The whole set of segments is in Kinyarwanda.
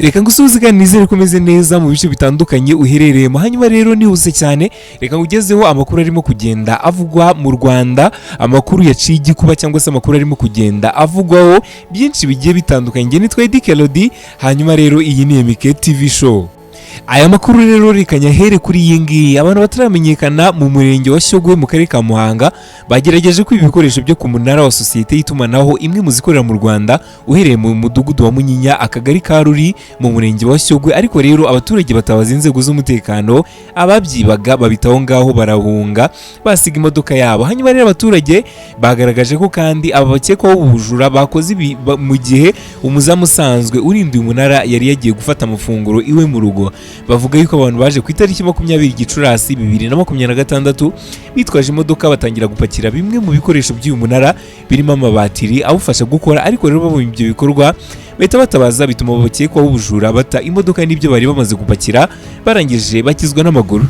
Reka ngusuhuze kandi nizere ko umeze neza mu bice bitandukanye uherereyemo. Hanyuma rero nihuse cyane, reka ngugezeho amakuru arimo kugenda avugwa mu Rwanda, amakuru yaciye igikuba cyangwa se amakuru arimo kugenda avugwaho byinshi bigiye bitandukanye. Njye nitwa Eddy Kelody, hanyuma rero iyi ni MK TV Show. Aya makuru rero reka nyahere kuri iyi ngiyi. Abantu bataramenyekana mu murenge wa Shyogwe mu karere ka Muhanga bagerageje kwiba ibikoresho byo ku munara wa sosiyete y'itumanaho imwe mu zikorera mu Rwanda, uhereye mu mudugudu wa Munyinya, akagari ka Ruri, mu murenge wa Shyogwe. Ariko rero abaturage batabaza inzego z'umutekano, ababyibaga babita aho ngaho barahunga, basiga imodoka yabo. Hanyuma rero abaturage bagaragaje ko kandi aba bakekwaho ubujura bakoze ibi mu gihe umuzamu usanzwe urinda uyu munara yari yagiye gufata amafunguro iwe mu rugo. Bavuga yuko abantu baje ku itariki 20 Gicurasi 2026 bitwaje imodoka, batangira gupakira bimwe mu bikoresho by'uyu munara birimo amabatiri awufasha gukora. Ariko rero babonye ibyo bikorwa bahita batabaza, bituma bakekwaho ubujura bata imodoka n'ibyo bari bamaze gupakira, barangije bakizwa n'amaguru.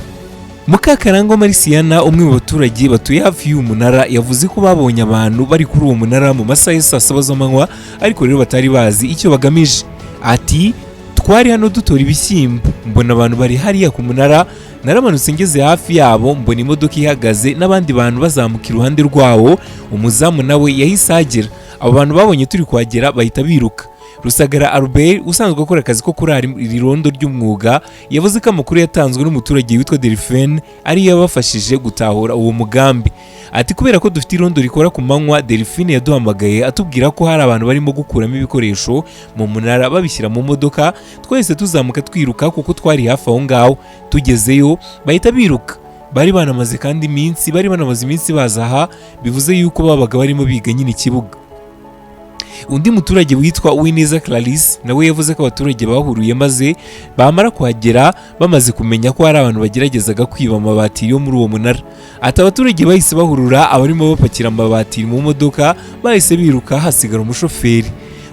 Mukakarangwa Marisiyana, umwe mu baturage batuye hafi y'uyu munara, yavuze ko babonye abantu bari kuri uwo munara mu masaha ya saa 7 z'amanywa, ariko rero batari bazi icyo bagamije. Ati: "Twari hano dutora ibishyimbo, mbona abantu bari hariya ku munara. Naramanutse ngeze hafi yabo mbona imodoka ihagaze n'abandi bantu bazamuka iruhande rwawo. Umuzamu nawe yahise ahagera. Abo bantu babonye turi kuhagera bahita biruka." Rusagara Albert, usanzwe akora akazi ko kurara irondo ry'umwuga, yavuze ko amakuru yatanzwe n'umuturage witwa Delphine ariyo yabafashije gutahura uwo mugambi. Ati: "Kubera ko dufite irondo rikora ku manywa, Delphine yaduhamagaye atubwira ko hari abantu barimo gukuramo ibikoresho mu munara babishyira mu modoka. Twese tuzamuka twiruka kuko twari hafi aho ngaho. Tugezeyo bahita biruka. Bari banamaze iminsi baza aha, bivuze yuko babaga barimo biga nyine ikibuga." Undi muturage witwa Uwineza Clarisse nawe yavuze ko abaturage bahuriye maze bamara kuhagera bamaze kumenya ko hari abantu bageragezaga kwiba amabati yo muri uwo munara. Ati: "Abaturage bahise bahurura, abarimo bapakira amabati mu modoka bahise biruka, hasigara umushoferi.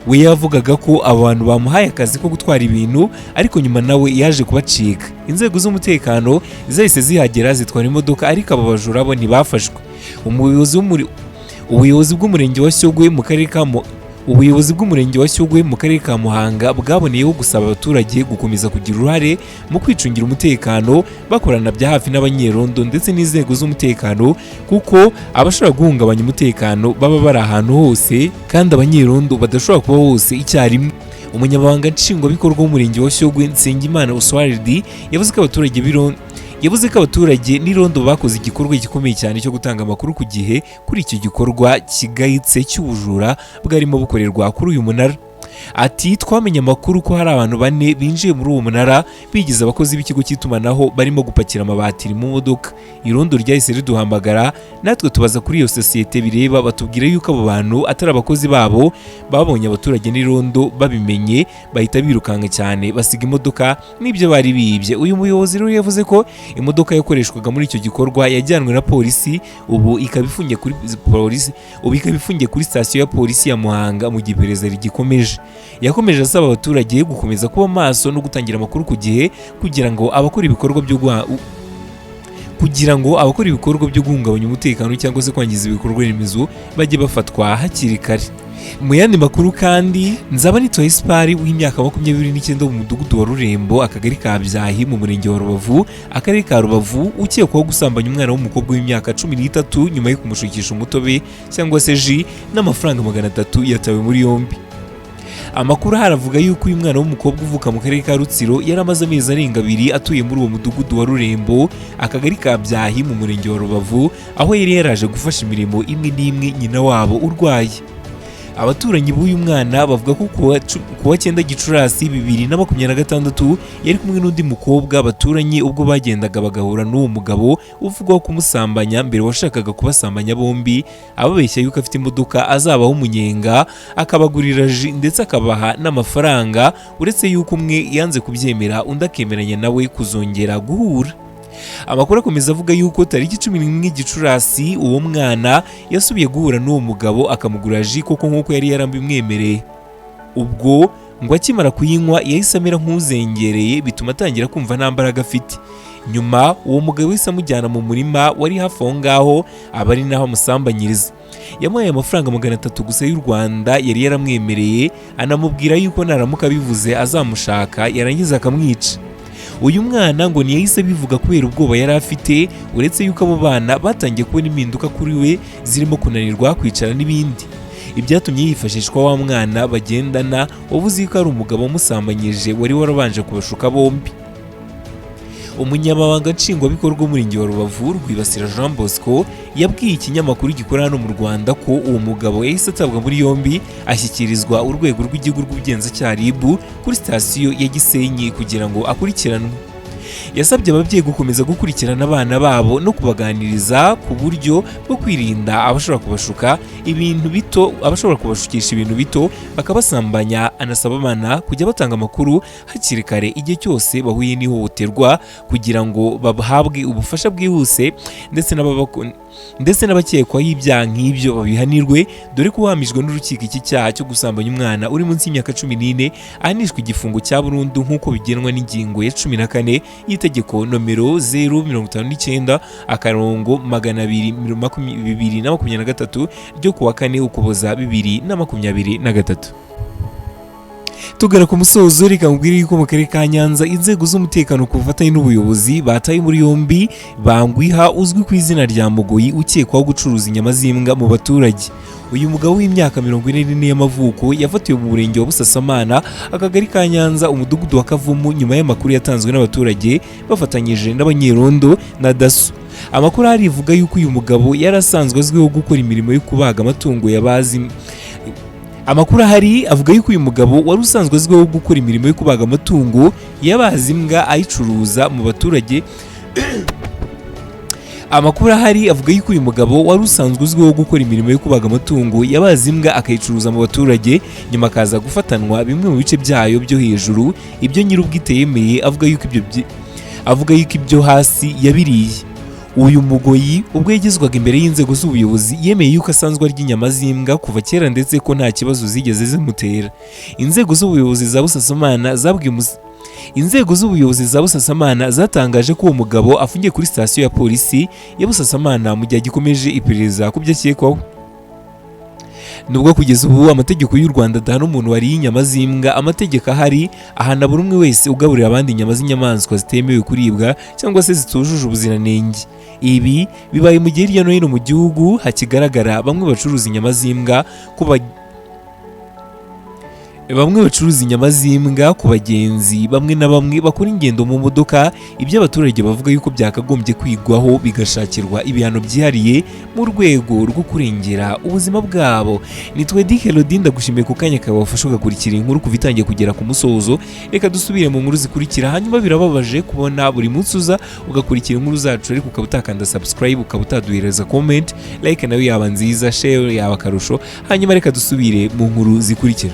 We yavugaga ko abo bantu bamuhaye akazi ko gutwara ibintu, ariko nyuma nawe yaje kubacika. Inzego z'umutekano zahise zihagera zitwara imodoka, ariko abo bajura bo ntibafashwe." Umuyobozi w'umuri Ubuyobozi bw'umurenge wa Shyogwe mu karere ka Mu- Ubuyobozi bw'umurenge wa Shyogwe mu karere ka Muhanga bwaboneyeho gusaba abaturage gukomeza kugira uruhare mu kwicungira umutekano, bakorana bya hafi n'abanyerondo ndetse n'inzego z'umutekano, kuko abashobora guhungabanya umutekano baba bari ahantu hose kandi abanyerondo badashobora kuba hose icyarimwe. Umunyamabanga Nshingwabikorwa w'umurenge wa Shyogwe, Nsengimana Oswald, yavuze ko abaturage n'irondo bakoze igikorwa gikomeye cyane cyo gutanga amakuru ku gihe kuri icyo gikorwa kigayitse cy'ubujura bwarimo bukorerwa kuri uyu munara. Ati: "Twamenye amakuru ko hari abantu bane binjiye muri uwo munara bigize abakozi b'ikigo cy'itumanaho, barimo gupakira amabatiri mu modoka. Irondo ryahise riduhamagara, natwe tubaza kuri iyo sosiyete bireba, batubwira yuko abo bantu atari abakozi babo. Babonye abaturage n'irondo babimenye bahita birukanka cyane, basiga imodoka n'ibyo bari bibye." Uyu muyobozi rero yavuze ko imodoka yakoreshwaga muri icyo gikorwa yajyanwe na polisi, ubu ikaba ifungiye kuri sitasiyo ya polisi ya Muhanga mu gihe iperereza rigikomeje. Yakomeje asaba abaturage gukomeza kuba maso no gutangira amakuru ku gihe kugira ngo abakora ibikorwa byo guhungabanya umutekano cyangwa se kwangiza ibikorwa remezo bajye bafatwa hakiri kare. Mu yandi makuru kandi, nzaba nitwa Esipari w'imyaka 29 mu mudugudu wa Rurembo, akagari ka Byahi, mu murenge wa Rubavu, akarere ka Rubavu, ukekwaho gusambanya umwana w'umukobwa w'imyaka 13 nyuma yo kumushukisha umutobe cyangwa se jus n'amafaranga 300, yatawe muri yombi. Amakuru ahari avuga yuko uyu mwana w'umukobwa uvuka mu karere ka Rutsiro yari amaze amezi arenga 2 atuye muri uwo mudugudu wa Rurembo, akagari ka Byahi, mu murenge wa Rubavu, aho yari yaraje gufasha imirimo imwe n'imwe nyina wabo urwaye. Abaturanyi b'uyu mwana bavuga ko kuwa 9 Gicurasi 2026 yari kumwe n'undi mukobwa baturanye, ubwo bagendaga bagahura n'uwo mugabo uvugwaho kumusambanya mbere, washakaga kubasambanya bombi, ababeshya yuko afite imodoka azabaho umunyenga, akabagurira jus ndetse akabaha n'amafaranga, uretse yuko umwe yanze kubyemera, undi akemeranya nawe kuzongera guhura. Amakuru akomeza avuga yuko tariki 11 Gicurasi uwo mwana yasubiye guhura n'uwo mugabo, akamugura jus koko nk'uko yari yarabimwemereye. Ubwo ngo akimara kuyinywa yahise amera nk'uzengereye, bituma atangira kumva nta mbaraga afite. Nyuma uwo mugabo yahise amujyana mu murima wari hafi aho ngaho, aba ari naho amusambanyiriza. Yamuhaye amafaranga 300 gusa y'u Rwanda yari yaramwemereye, anamubwira yuko naramuka abivuze azamushaka yarangiza akamwica. Uyu mwana ngo ntiyahise abivuga kubera ubwoba yari afite, uretse yuko abo bana batangiye kubona impinduka kuri we zirimo kunanirwa kwicara n'ibindi, ibyatumye yifashishwa wa mwana bagendana wavuze yuko ari umugabo wamusambanyije wari warabanje kubashuka bombi. Umunyamabanga Nshingwabikorwa w'Umurenge wa Rubavu, Rwibasira Jean Bosco, yabwiye ikinyamakuru gikorera hano mu Rwanda ko uwo mugabo yahise atabwa muri yombi, ashyikirizwa Urwego rw'Igihugu rw'Ubugenzacyaha RIB kuri sitasiyo ya Gisenyi kugira ngo akurikiranwe. Yasabye ababyeyi gukomeza gukurikirana abana babo no kubaganiriza ku buryo bwo kwirinda abashobora kubashuka ibintu bito, abashobora kubashukisha ibintu bito bakabasambanya. Anasaba abana kujya batanga amakuru hakiri kare igihe cyose bahuye n'ihohoterwa kugira ngo bahabwe ubufasha bwihuse, ndetse n'abakekwaho ibyaha nk'ibyo babihanirwe, dore ko uhamijwe n'urukiko iki cyaha cyo gusambanya umwana uri munsi y'imyaka 14 ahanishwa igifungo cya burundu nk'uko bigenwa n'ingingo ya 14 y'itegeko nomero 059 akarongo 200 2023 ryo kuwa 4 Ukuboza 2023. Tugera ku musozo, reka nkubwire yuko mu karere ka Nyanza inzego z'umutekano ku bufatanye n'ubuyobozi bataye muri yombi Bangwiha uzwi ku izina rya Mugoyi, ukekwaho gucuruza inyama z'imbwa mu baturage. Uyu mugabo w'imyaka 44 y'amavuko yafatiwe mu Murenge wa Busasamana, Akagari ka Nyanza, Umudugudu wa Kavumu, nyuma y'amakuru yatanzwe n'abaturage bafatanyije n'abanyerondo na DASSO. Amakuru ahari ivuga yuko uyu mugabo yari asanzwe azwiho gukora imirimo yo kubaga amatungo yabazi. Amakuru ahari avuga yuko uyu mugabo wari usanzwe azwiho gukora imirimo yo kubaga amatungo yabaza imbwa ayicuruza mu baturage. Amakuru ahari avuga yuko uyu mugabo wari usanzwe uzwiho gukora imirimo yo kubaga amatungo yabaza imbwa akayicuruza mu baturage, nyuma akaza gufatanwa bimwe mu bice byayo byo hejuru, ibyo nyir'ubwite yemeye avuga yuko ibyo hasi yabiriye. Uyu Mugoyi ubwo yagezwaga imbere y'inzego z'ubuyobozi yemeye yuko asanzwe arya inyama z'imbwa kuva kera, ndetse ko nta kibazo zigeze zimutera. Inzego z'ubuyobozi za Busasamana zatangaje ko uwo mugabo afungiye kuri sitasiyo ya polisi ya Busasamana mu gihe agikomeje iperereza ku byo akekwaho. Nubwo kugeza ubu amategeko y'u Rwanda adahana umuntu wariye inyama z'imbwa, amategeko ahari ahana buri umwe wese ugaburira abandi inyama z'inyamaswa zitemewe kuribwa cyangwa se zitujuje ubuziranenge. Ibi bibaye mu gihe hirya no hino mu gihugu hakigaragara bamwe bacuruza inyama z'imbwa ku bagenzi bamwe na bamwe bakora ingendo mu modoka, ibyo abaturage bavuga yuko byakagombye kwigwaho bigashakirwa ibihano byihariye mu rwego rwo kurengera ubuzima bwabo. Nitwa Dick Elodie, ndagushimiye ku kanya kawe wafashe ugakurikira inkuru kuva itangiye kugera ku musozo. Reka dusubire mu nkuru zikurikira. Hanyuma birababaje kubona buri munsi uza ugakurikira inkuru zacu ariko ukaba utakanda subscribe, ukaba utaduhereza comment, like nayo yaba nziza, share yaba akarusho. Hanyuma reka dusubire mu nkuru zikurikira.